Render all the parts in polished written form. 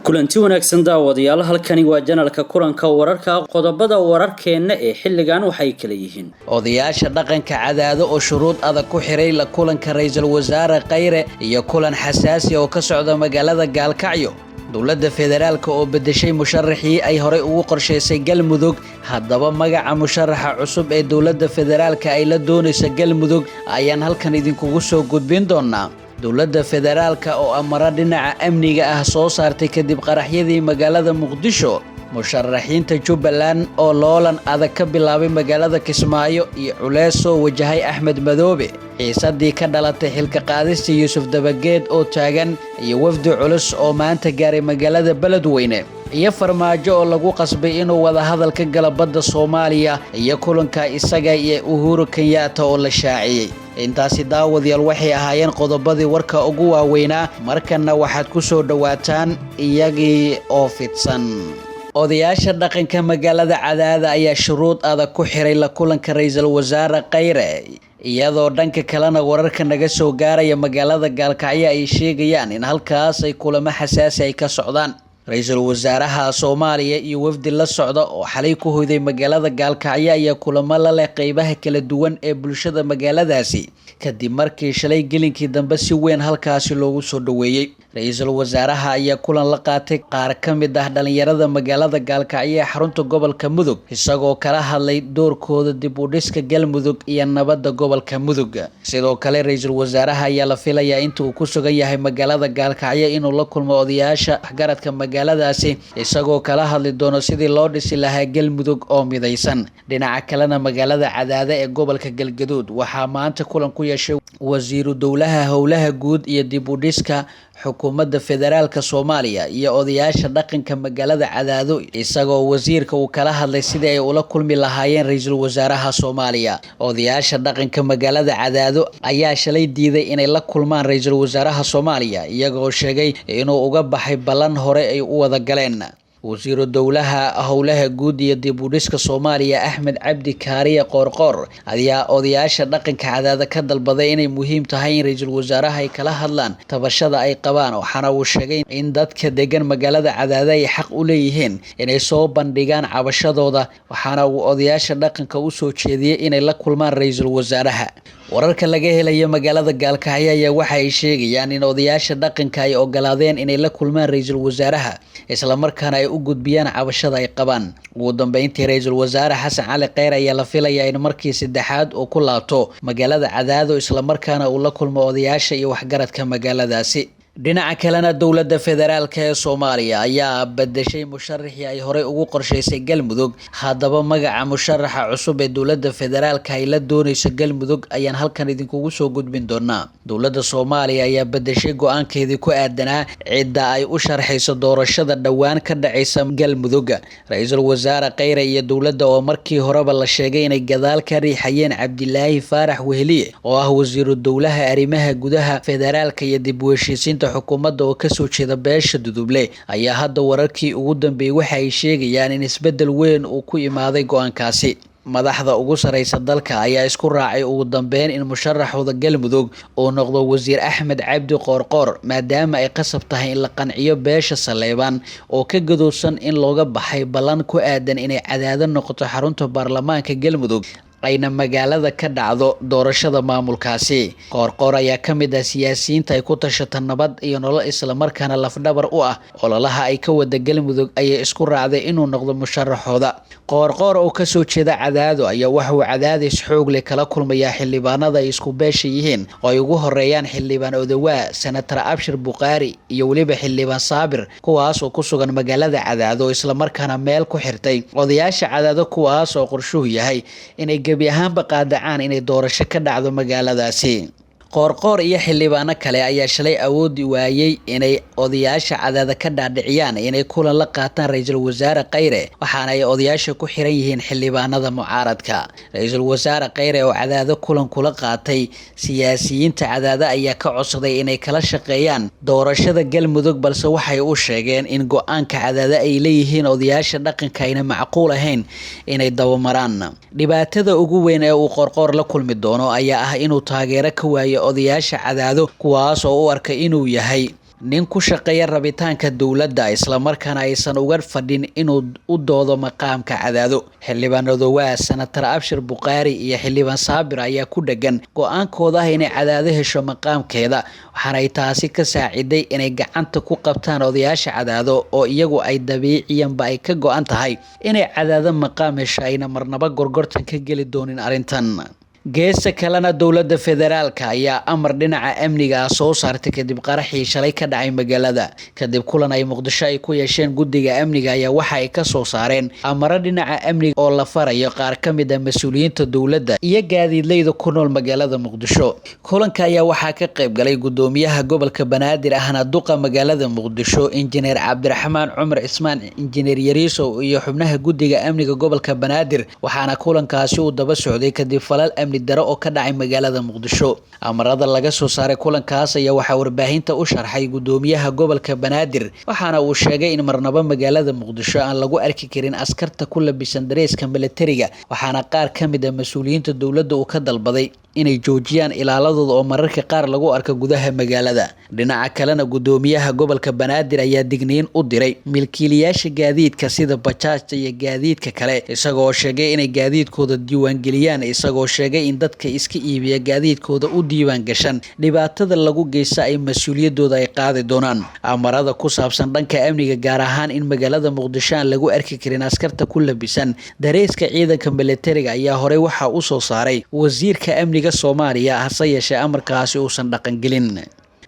Kulanti wanaagsan daawadayaal, halkani waa janalka kulanka wararka. Qodobada wararkeenna ee xilligan waxay kala yihiin: Odayaasha dhaqanka Cadaado oo shuruud adag ku xiray la kulanka ra'iisul wasaare Khayre iyo kulan xasaasi oo ka socda magaalada Gaalkacyo. Dowladda federaalka oo bedeshay musharaxii ay horey ugu qorshaysay Galmudug. Haddaba magaca musharaxa cusub ee dowladda federaalka ay la doonaysa Galmudug ayaan halkan idinkugu soo gudbin doonaa. Dowladda federaalka oo amara dhinaca amniga ah soo saartay kadib qaraxyadii magaalada Muqdisho. Musharaxiinta Jubbaland oo loolan adag ka bilaabay magaalada Kismaayo iyo culeys soo wajahay Axmed Madoobe. Xiisadii ka dhalatay xilka qaadista Yuusuf Dabageed oo taagan iyo wafdi culus oo maanta gaaray magaalada Beledweyne. Iyo Farmaajo oo lagu qasbay inuu wadahadal ka galo badda Soomaaliya iyo kulanka isaga iyo Uhuru Kenyatta oo la shaaciyey. Intaasi daawadayaal waxay ahaayeen qodobadii warka ugu waaweynaa. Markanna waxaad ku soo dhowaataan iyagii oo fidsan. Odayaasha dhaqanka magaalada Cadaada ayaa shuruud adag ku xiray la kulanka ra'iisul wasaare Khayre, iyadoo dhanka kalena wararka naga soo gaaraya magaalada Gaalkacyo ay sheegayaan in halkaas ay kulamo xasaasi ay ka socdaan. Ra'iisul wasaaraha Soomaaliya iyo wafdi la socda oo xalay ku hoyday magaalada Gaalkacyo ayaa kulamo la leh qeybaha kala duwan ee bulshada magaaladaasi, kadib markii shalay gelinkii dambe si weyn halkaasi loogu soo dhoweeyey. Ra'iisul wasaaraha ayaa kulan la qaatay qaar ka mid ah dhalinyarada magaalada Gaalkacyo ee xarunta gobolka Mudug, isagoo kala hadlay doorkooda dib u dhiska Galmudug iyo nabadda gobolka Mudug. Sidoo kale ra'iisul wasaaraha ayaa la filayaa inta uu ku sugan yahay magaalada Gaalkacyo inuu la kulmo odayaasha waxgaradka magaaladaasi, isagoo kala hadli doono sidii loo dhisi lahaa Galmudug oo midaysan. Dhinaca kalena magaalada Cadaada ee gobolka Galgaduud waxaa maanta kulan ku yeeshay wasiiru dowlaha howlaha guud iyo dib u dhiska xukuumadda federaalka Soomaaliya iyo odayaasha dhaqanka magaalada Cadaado, isagoo wasiirka uu kala hadlay sidii ay ula kulmi lahaayeen ra'iisul wasaaraha Soomaaliya. Odayaasha dhaqanka magaalada Cadaado ayaa shalay diiday inay la kulmaan ra'iisul wasaaraha Soomaaliya, iyagoo sheegay inuu uga baxay ballan hore ay u wada galeen. Wasiiru dowlaha howlaha guud iyo dib u dhiska Soomaaliya Axmed Cabdi Kaariye Qoorqoor ayaa odayaasha dhaqanka Cadaada ka dalbaday inay muhiim tahay in ra'iisul wasaaraha ay kala hadlaan tabashada ay qabaan, waxaana uu sheegay in dadka degan magaalada Cadaada ay xaq u leeyihiin inay soo bandhigaan cabashadooda, waxaana uu odayaasha dhaqanka u soo jeediyey inay la kulmaan ra'iisul wasaaraha. Wararka laga helayo magaalada Gaalkacyo ayaa waxa ay sheegayaan in odayaasha dhaqanka ay ogolaadeen inay la kulmaan ra'iisul wasaaraha, isla markaana ay u gudbiyaan cabashada ay qabaan. Ugu dambeyntii ra'iisul wasaare Xasan Cali Khayre ayaa la filayaa in markii saddexaad uu ku laabto magaalada Cadaado, isla markaana uu la kulmo odayaasha iyo waxgaradka magaaladaasi. Dhinaca kalena dowladda federaalka ee Soomaaliya ayaa bedeshay musharaxii ay horey ugu qorshaysay Galmudug. Haddaba magaca musharaxa cusub ee dowladda federaalka ay la doonayso Galmudug ayaan halkan idinkugu soo gudbin doonaa. Dowladda Soomaaliya ayaa bedeshay go'aankeedii ku aadanaa cidda ay u sharxayso doorashada dhowaan ka dhacaysa Galmudug. Ra'iisul wasaare Khayre iyo dowladda oo markii horeba la sheegay inay gadaal ka riixayeen Cabdilaahi Faarax Weheliye oo ah wasiiru dowlaha arrimaha gudaha federaalka iyo dib u heshiisiinta xukuumadda oo kasoo jeeda beesha Duduble, ayaa hadda wararkii ugu dambeeyay waxa ay sheegayaan in isbedel weyn uu ku imaaday go'aankaasi. Madaxda ugu sareysa dalka ayaa isku raacay ugu dambeyn in musharaxooda Galmudug uu noqdo wasiir Axmed Cabdi Qoorqoor, maadaama ay qasab tahay in la qanciyo beesha Saleebaan oo ka gadowsan in looga baxay ballan ku aadan inay Cadaado noqoto xarunta baarlamaanka Galmudug ayna magaalada ka dhacdo doorashada maamulkaasi. Qoorqoor ayaa ka mid ah siyaasiyiinta ay ku tashata nabad iyo nolol, isla markaana lafdhabar u ah ololaha ay ka wada Galmudug ayay isku raacday inuu noqdo musharaxooda. Qoorqoor oo kasoo jeeda Cadaado ayaa waxa uu cadaadis xoog leh kala kulmayaa xildhibaanada ay isku beesha yihiin oo ay ugu horeeyaan xildhibaan Odawaa, Senator Abshir Bukhaari iyo weliba xildhibaan Saabir, kuwaas oo ku sugan magaalada Cadaado, isla markaana meel ku xirtay odayaasha Cadaado, kuwaas oo qorshuhu yahay inay gebi ahaanba qaadacaan inay doorasho ka dhacdo magaaladaasi. Qoorqoor iyo xildhibaano kale ayaa shalay awoodi waayey inay odayaasha Cadaada ka dhaadhiciyaan inay kulan la qaataan ra'iisul wasaare Khayre, waxaana ay odayaasha ku xiran yihiin xildhibaanada mucaaradka. Ra'iisul wasaare Khayre oo Cadaado kulan kula qaatay siyaasiyiinta Cadaada ayaa ka codsaday inay kala shaqeeyaan doorashada Galmudug, balse waxay u sheegeen in go'aanka Cadaada ay leeyihiin odayaasha dhaqanka ayna macquul ahayn inay dabamaraan. Dhibaatada ugu weyn ee uu Qoorqoor la kulmi doono ayaa ah inuu taageero ka waayo odayaasha Cadaado, kuwaas oo u arkay inuu yahay Nin ku shaqeeya rabitaanka dowladda, islamarkaana aysan uga fadhin inuu u doodo maqaamka Cadaado. Xildhibaan Odowaa, Senator Abshir Bukhaari iyo Xildhibaan Saabir ayaa ku dhagan go-aankooda ah inay Cadaado hesho maqaamkeeda, waxaana ay taasi ka saaciday inay gacanta ku qabtaan odayaasha Cadaado oo iyagu ay dabiiciyanba ay ka go-an tahay inay Cadaado maqaam hesho, ayna marnaba gorgortan ka geli doonin arrintan. Geesta kalena, dowladda federaalka ayaa amar dhinaca amniga ah soo saartay kadib qaraxii shalay ka dhacay magaalada. Kadib kulan ay Muqdisho ay ku yeesheen guddiga amniga ayaa waxa ay ka soo saareen amaro dhinaca amniga oo la farayo qaar ka mid ah mas-uuliyiinta dowladda iyo gaadiidleyda ku nool magaalada Muqdisho. Kulanka ayaa waxaa ka qayb galay guddoomiyaha gobolka Banaadir ahna duqa magaalada Muqdisho, Injineer Cabdiraxmaan Cumar Cismaan Injineer Yariisow, iyo xubnaha guddiga amniga gobolka Banaadir, waxaana kulankaasi uu daba socday kadib falal amni daro oo ka dhacay magaalada Muqdisho. Amarada laga soo saaray kulankaas ayaa waxaa warbaahinta u sharxay guddoomiyaha gobolka Banaadir, waxaana uu sheegay in marnaba magaalada Muqdisho aan lagu arki karin askarta ku labisan dareeska militariga, waxaana qaar ka mid ah mas-uuliyiinta dowladda uu ka dalbaday inay joojiyaan ilaaladooda oo mararka qaar lagu arko gudaha magaalada. Dhinaca kalena, guddoomiyaha gobolka Banaadir ayaa digniin u diray milkiilayaasha gaadiidka sida bajaajta iyo gaadiidka kale, isagoo sheegay inay gaadiidkooda diiwaangeliyaan, isagoo sheegay in dadka iska iibiya gaadiidkooda u diiwaan gashan dhibaatada lagu geysta ay mas-uuliyaddooda ay qaadi doonaan. Amarada ku saabsan dhanka amniga, gaar ahaan in magaalada Muqdisho aan lagu arki karin askarta ku labisan dareeska ciidanka militariga, ayaa horey waxaa u soo saaray wasiirka amniga Soomaaliya, hase yeeshee amarkaasi uusan dhaqangelin.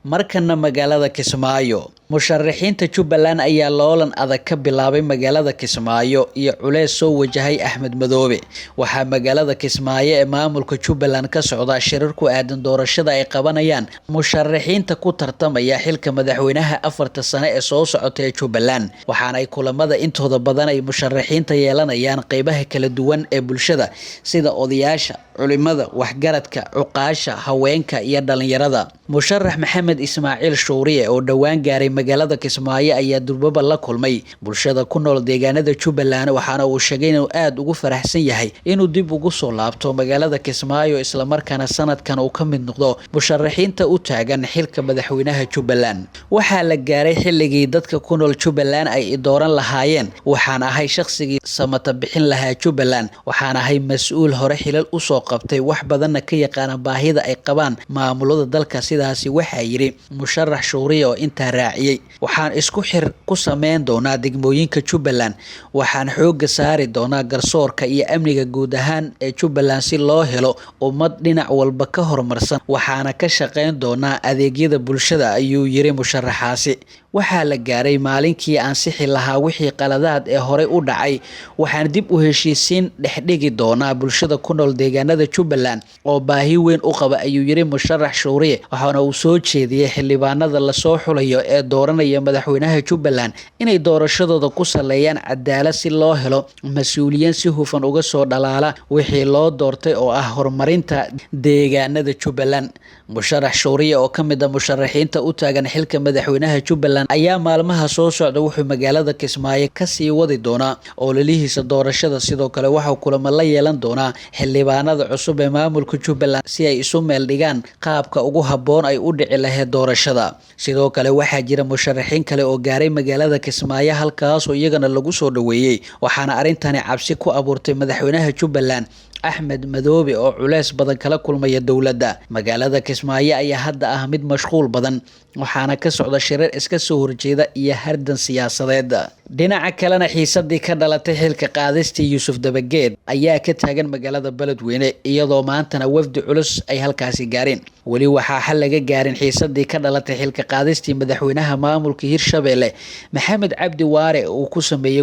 Markana magaalada Kismaayo, musharaxiinta Jubbaland ayaa loolan adag ka bilaabay magaalada Kismaayo iyo culeys soo wajahay Axmed Madoobe. Waxaa magaalada Kismaayo ee maamulka Jubbaland ka socda shirar ku aadan doorashada ay qabanayaan musharaxiinta ku tartamaya xilka madaxweynaha 4ta sano ee soo socota ee Jubbaland, waxaana ay kulamada intooda badan ay musharaxiinta yeelanayaan qeybaha kala duwan ee bulshada sida odayaasha, culimada, waxgaradka, cuqaasha, haweenka iyo dhalinyarada. Musharax Maxamed Ismaaciil Shuuriye oo dhowaan gaaray magaalada Kismaayo ayaa durbaba la kulmay bulshada ku nool deegaanada Jubbaland, waxaana uu sheegay inuu aada ugu faraxsan yahay inuu dib ugu soo laabto magaalada Kismaayo, islamarkaana sanadkan uu ka mid noqdo musharaxiinta u taagan xilka madaxweynaha Jubbaland. Waxaa la gaaray xilligii dadka ku nool Jubbaland ay dooran lahaayeen. Waxaan ahay shaqsigii samata bixin lahaa Jubbaland. Waxaan ahay mas-uul hore xilal usoo qabtay, wax badanna ka yaqaana baahida ay qabaan maamulada dalka, sidaasi waxaa yidhi musharax Shuuriye oo intaa raaciyey: Waxaan isku xir ku sameyn doonaa degmooyinka Jubbaland. Waxaan xoogga saari doonaa garsoorka iyo amniga guud ahaan ee Jubbaland si loo helo ummad dhinac walba ka horumarsan, waxaana ka shaqeyn doonaa adeegyada bulshada, ayuu yiri musharaxaasi. Waxaa la gaaray maalinkii aan sixi lahaa wixii qaladaad ee horey u dhacay. Waxaan dib u heshiisiin dhexdhigi doonaa bulshada ku nool deegaanada Jubbaland oo baahi weyn u qaba, ayuu yiri musharax Shuuriye, waxaana uu soo jeediyey xildhibaanada lasoo xulayo ee dooranaya madaxweynaha Jubbaland inay doorashadooda ku saleeyaan cadaalad si loo helo mas-uuliyiin si hufan uga soo dhalaala wixii loo doortay oo ah horumarinta deegaanada Jubbaland. Musharax Shuuriye oo ka mid ah musharaxiinta u taagan xilka madaxweynaha Jubbaland ayaa maalmaha soo socda wuxuu magaalada Kismaayo kasii wadi doonaa ololihiisa doorashada. Sidoo kale waxuu kulamo la yeelan doonaa xildhibaanada cusub ee maamulka Jubbaland si ay isu meel dhigaan qaabka ugu habboon ay u dhici lahayd doorashada. Sidoo kale waxaa jira musharaxiin kale oo gaaray magaalada Kismaayo, halkaasoo iyagana lagu soo dhaweeyey, waxaana arrintani cabsi ku abuurtay madaxweynaha Jubbaland Axmed Madoobe oo culeys badan kala kulmaya dowladda. Magaalada Kismaayo ayaa hadda ah mid mashquul badan, waxaana ka socda shirar iska soo horjeeda iyo hardan siyaasadeed. Dhinaca kalena, xiisadii ka dhalatay xilka qaadistii Yuusuf Dabageed ayaa ka taagan magaalada Beledweyne, iyadoo maantana wafdi culus ay halkaasi gaareen. Weli waxaa xal laga gaarin xiisadii ka dhalatay xilka qaadistii madaxweynaha maamulka Hirshabelle Maxamed Cabdi Waare uu ku sameeyey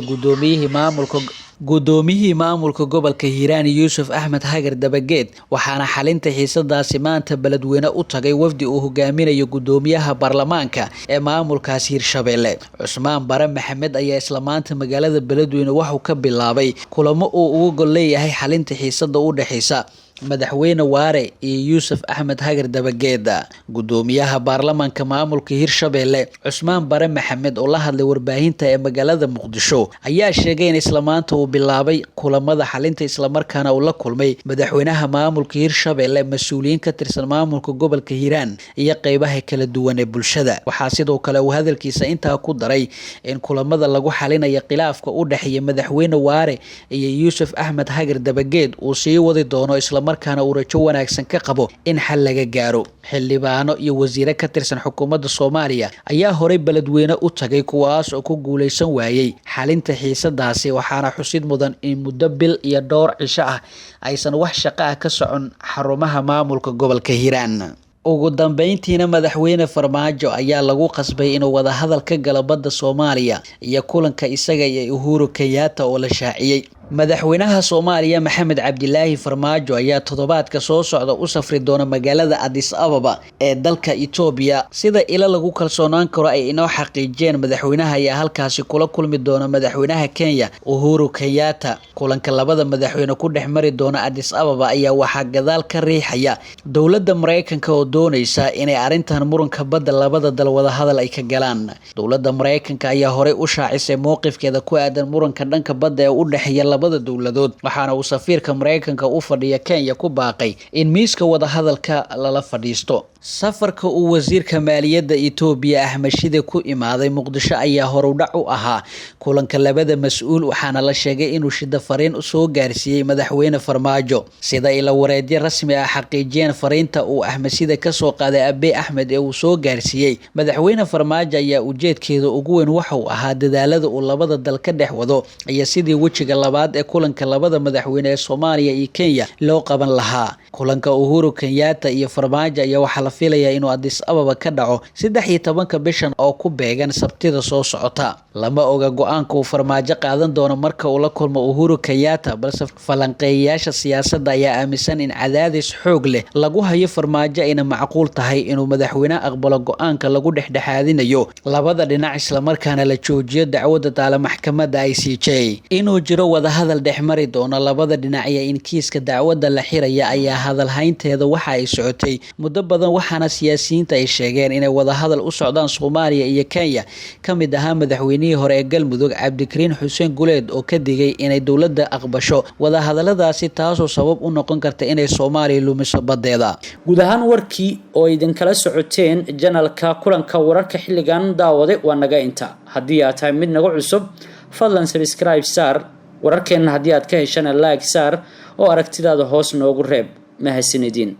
gudoomiyihii maamulka gobolka Hiiraan Yuusuf Axmed Hagar Dabageed, waxaana xalinta xiisadaasi maanta Beledweyne u tagay wafdi uu hogaaminayo gudoomiyaha baarlamaanka ee maamulkaasi Hirshabelle Cusmaan Bare Maxamed. Ayaa isla maanta magaalada Beledweyne waxuu ka bilaabay kulamo uu uga gol leeyahay xalinta xiisada u dhexeysa Madaxweyne Waare iyo Yuusuf Axmed Hagar Dabageeda. Gudoomiyaha baarlamaanka maamulka Hirshabelle Cusmaan Bare Maxamed oo la hadlay warbaahinta ee magaalada Muqdisho ayaa sheegay in isla maanta uu bilaabay kulamada xalinta, islamarkaana uu la kulmay madaxweynaha maamulka Hirshabelle, mas-uuliyiin ka tirsan maamulka gobolka Hiiraan iyo qeybaha kala duwan ee bulshada. Waxaa sidoo kale uu hadalkiisa intaa ku daray in kulamada lagu xalinayo khilaafka u dhexeeya Madaxweyne Waare iyo Yuusuf Axmed Hagar Dabageed uu sii wadi doono, islamarkaana uu rajo wanaagsan ka qabo in xal laga gaaro. Xildhibaano iyo wasiire ka tirsan xukuumadda Soomaaliya ayaa horey beledweyne u tagay, kuwaas oo ku guuleysan waayey xalinta xiisadaasi, waxaana xusid mudan in muddo bil iyo dhowr cisho ah aysan wax shaqo ah ka socon xarumaha maamulka gobolka Hiiraan. Ugu dambeyntiina, Madaxweyne Farmaajo ayaa lagu qasbay inuu wadahadal ka galo badda Soomaaliya iyo kulanka isaga iyo Uhuru Kenyatta oo la shaaciyey. Madaxweynaha Soomaaliya Maxamed Cabdilaahi Farmaajo ayaa toddobaadka soo socda u safri doona magaalada Addis Ababa ee dalka Itoobiya. Sida ilo lagu kalsoonaan karo ay inoo xaqiijiyeen, madaxweynaha ayaa halkaasi kula kulmi doona madaxweynaha Kenya Uhuru Kenyatta. Kulanka labada madaxweyne ku dhex mari doona Addis Ababa ayaa waxaa gadaal ka riixaya dowladda Mareykanka oo dooneysa inay arrintan muranka badda labada dal wadahadal ay ka galaan. Dowladda Mareykanka ayaa horey u shaacisay mowqifkeeda ku aadan muranka dhanka badda ee u dhexeeya labada dowladood, waxaana uu safiirka Mareykanka u fadhiya Kenya ku baaqay in miiska wadahadalka lala fadhiisto. Safarka uu wasiirka maaliyadda Itoobiya Axmed Shide ku imaaday Muqdisho ayaa horudhac u ahaa kulanka labada mas-uul, waxaana la sheegay inuu Shide fariin soo gaarsiiyey Madaxweyne Farmaajo. Sida ila wareedyo rasmi ah xaqiijiyeen, fariinta uu Axmed Shide kasoo qaaday Abiy Axmed ee uu soo gaarsiiyey Madaxweyne Farmaajo ayaa ujeedkeeda ugu weyn waxa uu ahaa dadaalada uu labada dal ka dhex wado iyo sidii wejiga labaad ee kulanka labada madaxweyne ee Soomaaliya iyo Kenya loo qaban lahaa. Kulanka Uhuru Kenyatta iyo Farmaajo ayaa waxaa la filayaa inuu Addis Ababa ka dhaco 13-ka bishan oo ku beegan Sabtida soo socota. Lama oga go-aanka uu Farmaajo qaadan doono marka uu la kulmo Uhuru Kenyatta, balse falanqeeyayaasha siyaasadda ayaa aaminsan in cadaadis xoog leh lagu hayo Farmaajo ayna macquul tahay inuu madaxweyne aqbalo go-aanka lagu dhexdhexaadinayo labada dhinac, islamarkaana la joojiyo dacwadda taala maxkamadda ICJ. Inuu jiro wadahadal dhexmari doono labada dhinac iyo in kiiska dacwadda la xiraya ayaa hadalhaynteeda waxa ay socotay muddo badan, waxaana siyaasiyiinta ay sheegeen inay wadahadal u socdaan Soomaaliya iyo Kenya. Ka mid ahaa madaxweynihii hore ee Galmudug Cabdikariin Xuseen Guleed oo ka digay inay dowladda aqbasho wadahadaladaasi, taasoo sabab u noqon karta inay Soomaaliya lumiso baddeeda. Guud ahaan warkii oo idinkala socoteen janalka kulanka wararka xilligan, daawade, waa naga inta. Haddii aad tahay mid naga cusub, fadlan subscribe saar. Wararkeenna haddii aad ka heshana, like saar oo aragtidaada hoos noogu reeb. Mahadsanidin.